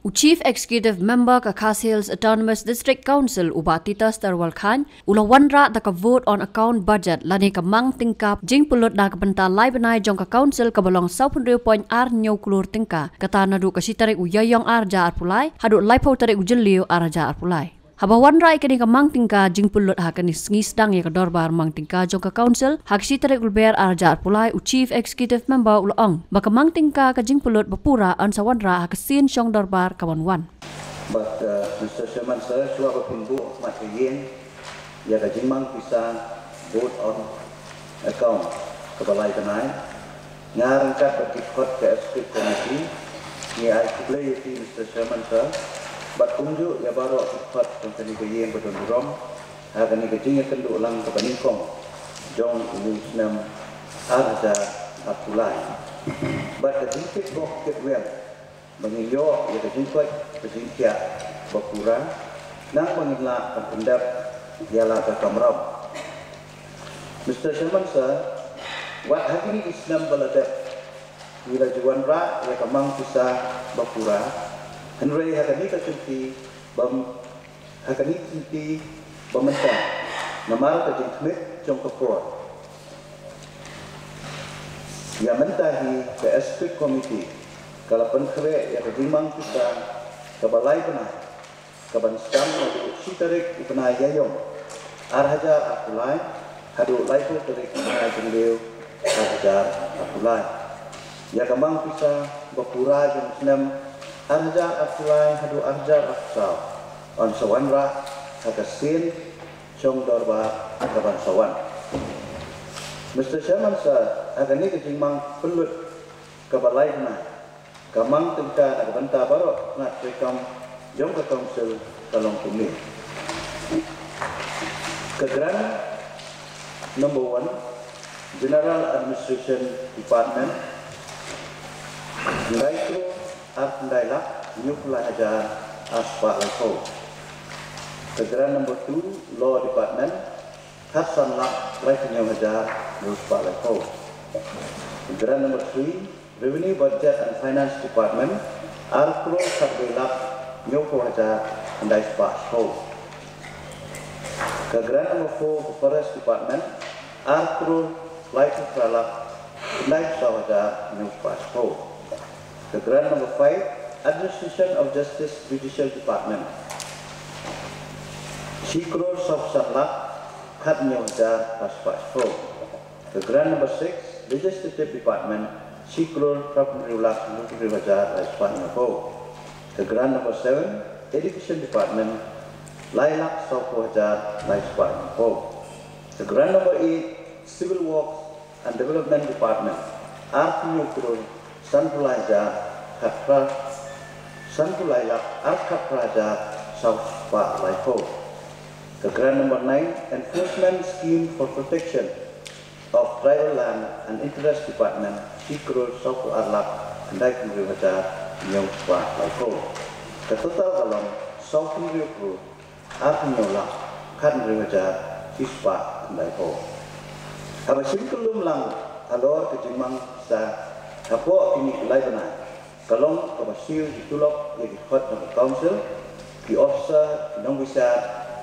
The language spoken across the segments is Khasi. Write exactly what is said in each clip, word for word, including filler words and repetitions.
U Chief Executive Member ka Khasi Hills Autonomous District Council, u Bah Titus Terwalkhain, u la wanrah da ka vote on account budget lane ka mang tyngka jingpynlut na ka bynta lai bnai jong ka Council kaba long saw phew hynriew point ar hynñiew klur tyngka, kata naduh ka shi tarik u Ïaïong ar hajar arphew lai haduh laiphew tarik u Jylliew ar hajar arphew lai. Haba wanrah ïa kane ka mang tyngka jingpynlut ha kane ka sngi sdang ïa ka dorbar mang tyngka jong ka Council ha ka shi tarik u Lber ar hajar arphew lai, u Chief Executive Member u la ong ba ka mang tyngka ka jingpynlut ba pura yn sa wanrah ha ka sien shong dorbar ka ban wan. But uh, Mr. Chairman Sir, shuwa ba pynbuh mat ka ïing ïa ka jingmang pisa vote on account kaba lai bnai, nga ryngkat bad ki dkhot ka Executive Committee ngi ai khublei ïa phi Mr. Chairman Sir, bad kumjuh ïa baroh ki dkhot jong kane ka ïing ba don burom ha kane ka jingïakynduh lang kaba nyngkong jong une u snem ar hajar arphew lai. Bad ka jingtip bok tip wem ba ngin ïoh ïa ka jingkoit ka jingkhiah ba pura, nang ba ngin lah ban pyndep ïa la ka kamram. Mr. Chairman Sir, wat ha kine ki snem ba la dep ngi la ju wanrah ïa ka mang pisa ba pura, hynrei ha kane ka kynti ba ha kane ka kynti ba mynta, namar ka jingkhmih jong ka por, ïa mynta hi ka Executive Committee ka la pynkhreh ïa ka jingmang pisa kaba lai bnai, kaban sdang naduh shi tarik u bnai Ïaïong ar hajar arphew lai haduh laiphew tarik u bnai Jylliew ar hajar arphew lai. Ïa ka mang pisa ba pura jong u snem ar hajar arphew lai haduh ar hajar arphew saw yn sa wanrah ha ka sien shong dorbar kaban sa wan. Mr. Chairman Sir, ha kane ka jingmang pynlut kaba lai bnai, ka mang tyngka na ka bynta baroh tnat treikam jong ka Council ka long kumne. Ka grant number one, General Administration Department, khyndai klur ar khyndai lak hynñiewphew lai hajar ar spah laiphew. Ka grant number two, Law Department, khatsan lak laiphew hynñiew hajar hynñiew spah laiphew. Ka grant number three, Revenue, Budget and Finance Department, ar klur khatwei lak hynñiewphew hajar khyndai spah shiphew. Ka grant number four ka Forest Department, ar klur laiphew phra lak khyndai saw hajar hynñiew spah shiphew. Ka grant number five, Administration of Justice Judicial Department, shi klur saw san lak khathynñiew hajar phra spah shiphew. Ka grant number six, Legislative Department, shi klur phra phew hynriew lak hynriew phew hynriew hajar lai spah hynñiewphew. Ka grant number seven, Education Department, lai lak sawphew hajar lai spah hynñiewphew. Ka grant number eight, Civil Works and Development Department, arphew hynñiew klur sanphew lai hajar khatphra, sanphew lai lak arphew khatphra hajar saw spah laiphew. Ka grant number nine, Enforcement Scheme for Protection of Tribal Land and Interest Department, shi klur sawphew ar lak khyndai phew hynriew hajar hynñiew spah laiphew. Ka total ka long sawphew hynriew klur arphew hynñiew lak khathynriew hajar shi spah khyndai phew. Haba shim kyllum lang halor ka jingmang pisa hapoh kine ki lai bnai, ka long kaba siew ki tulop ïa ki dkhot jong ka Council, ki officer, ki nongbishar,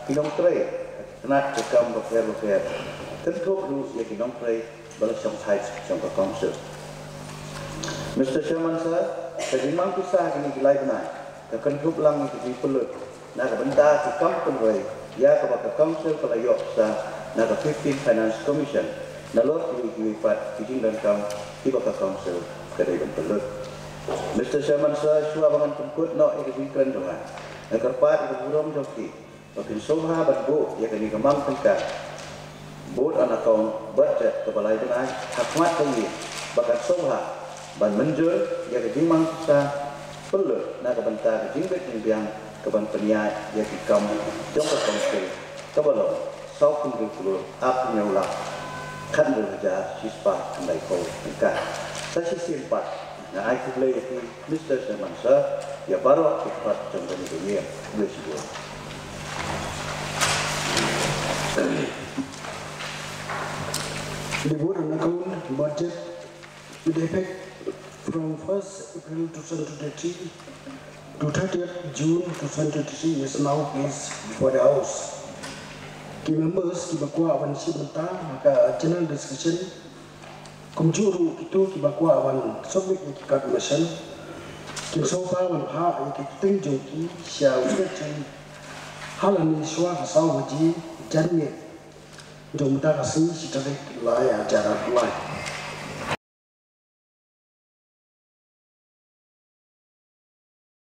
ki nongtrei ha ki tnat treikam bapher bapher, kynthup ruh ïa ki nongtrei ba la shongthait jong ka Council. Mr. Chairman Sir, ka jingmang pisa ha kine ki lai bnai ka kynthup lang ïa ka jingpynlut na ka bynta ki kam kynroi ïa kaba ka Council ka la ïoh pisa na ka fifteenth Finance Commission, nalor kiwei kiwei pat ki jingdonkam kiba ka Council ka dei ban pynlut. Mr. Chairman Sir, shuwa ba ngan pynkut noh ïa ka jingkren jong nga, nga kyrpad ïa ka burom jong phi ba phin sngewbha ban buh ïa kane ka mang tyngka vote on account budget kaba lai bnai ha khmat ka ïing, ba kan sngewbha ban mynjur ïa ka jingmang pisa pynlut na ka bynta ka jingbit jingbiang kaban pynïaid ïa ki kam jong ka Council, kaba long sawphew hynriew klur arphew hynñiew lak khathynriew hajar shi spah khyndai phew tyngka. Sa shisien pat nga ai khublei ïa phi Mr. Chairman Sir, ïa baroh ki dkhot jong kane ka ïing. Khublei shibun. The vote on account budget with effect from first April two thousand twenty-three The thirtieth June two thousand twenty-three is now placed before the House. Ki members kiba kwah ban shim bynta ha ka general discussion, kumjuh ruh kito kiba kwah ban submit ïa ki card motion, kin sngewbha ban phah ïa ki kyrteng jong ki sha u Secretary ha lane shuwa ka saw baje janmiet jong mynta ka sngi, shi tarik lai hajar arphew lai.